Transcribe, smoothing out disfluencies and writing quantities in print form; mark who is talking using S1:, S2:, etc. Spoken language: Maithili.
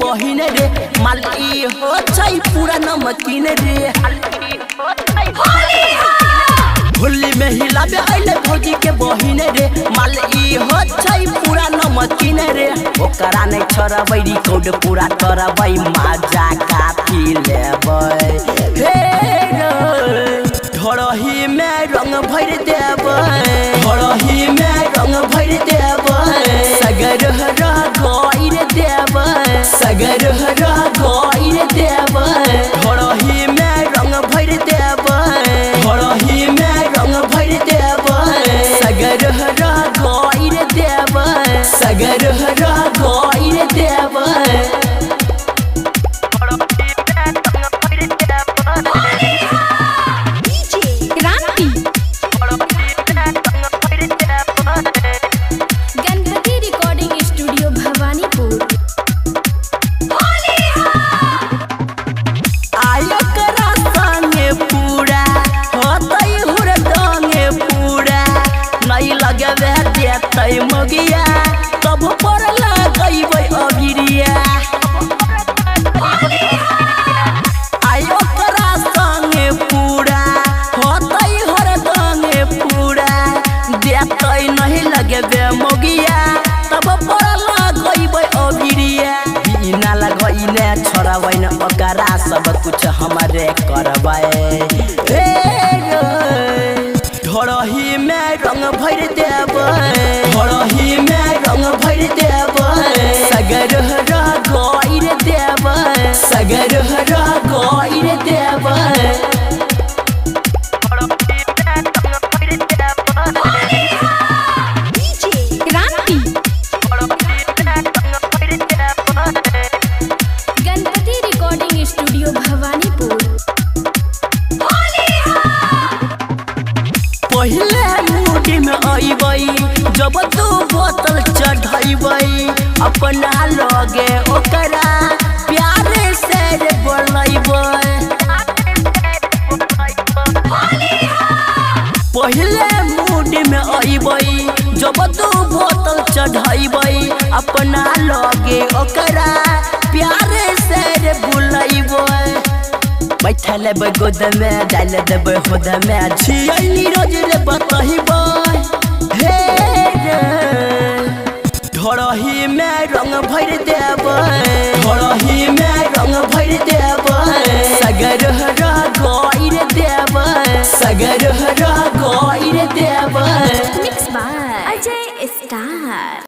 S1: बहिन रे, माल ई हो छै पूरा नमकीन रे। होली में हिलाबे अइले भौजी के बहिन रे, माल ई हो छै पूरा नमकीन रे। ओकरा नै छोड़बै रिकॉर्ड पूरा करबै, मजा काफी लेबै। हे रे ढोरही में रंग भरि देबै, ढोरही में रंग भरि देबै, सगर गइर देबै, सगर गइर देबै, ढोरही में रंग भरि देबै, ढोरही में रंग भरि देबै, सगर गइर देबै, सगर गइर देबै।
S2: क्रांति गणपति रिकॉर्डिंग स्टूडियो भवानीपुर।
S1: आयोकरा संगे पूरा होतै हुरदंगे पूरा, नहीं लगबे देतै मगिया तब पर लगैबै अबिरिया। आयोकरा संगे पूरा होतै हुरदंगे पूरा, देतै नहीं लगबे मगिया तब पर लगैबै अबिरिया। बिना लगैने छोड़बै न ओकरा, सब कुछ हमरे करबै। हे रे ढोरही में रंग भरि देबै, ढोरही में रंग भरि देबै, सगर गइर देबै, सगर गइर देबै।
S2: क्रांति गणपति रिकॉर्डिंग स्टूडियो भवानीपुर।
S1: पहिले मुड़ी में अइबै जब तू बोतल चढ़ैबै, अपना लगे ओकरा प्यार से रे बोलैबै। पहिले मूड में अइबै जब तू बोतल चढ़ैबै, अपना लगे ओकरा प्यार से रे बोलैबै। बैठा लेबै गोद में, डाल देबै होद में, छियै नीरज रे बतैबै। हे रे ढोरही में रंग भरि देबै, ढोरही में रंग भरि देबै, सगर गइर देबै, सगर गइर देबै।
S2: Mix by Ajay star.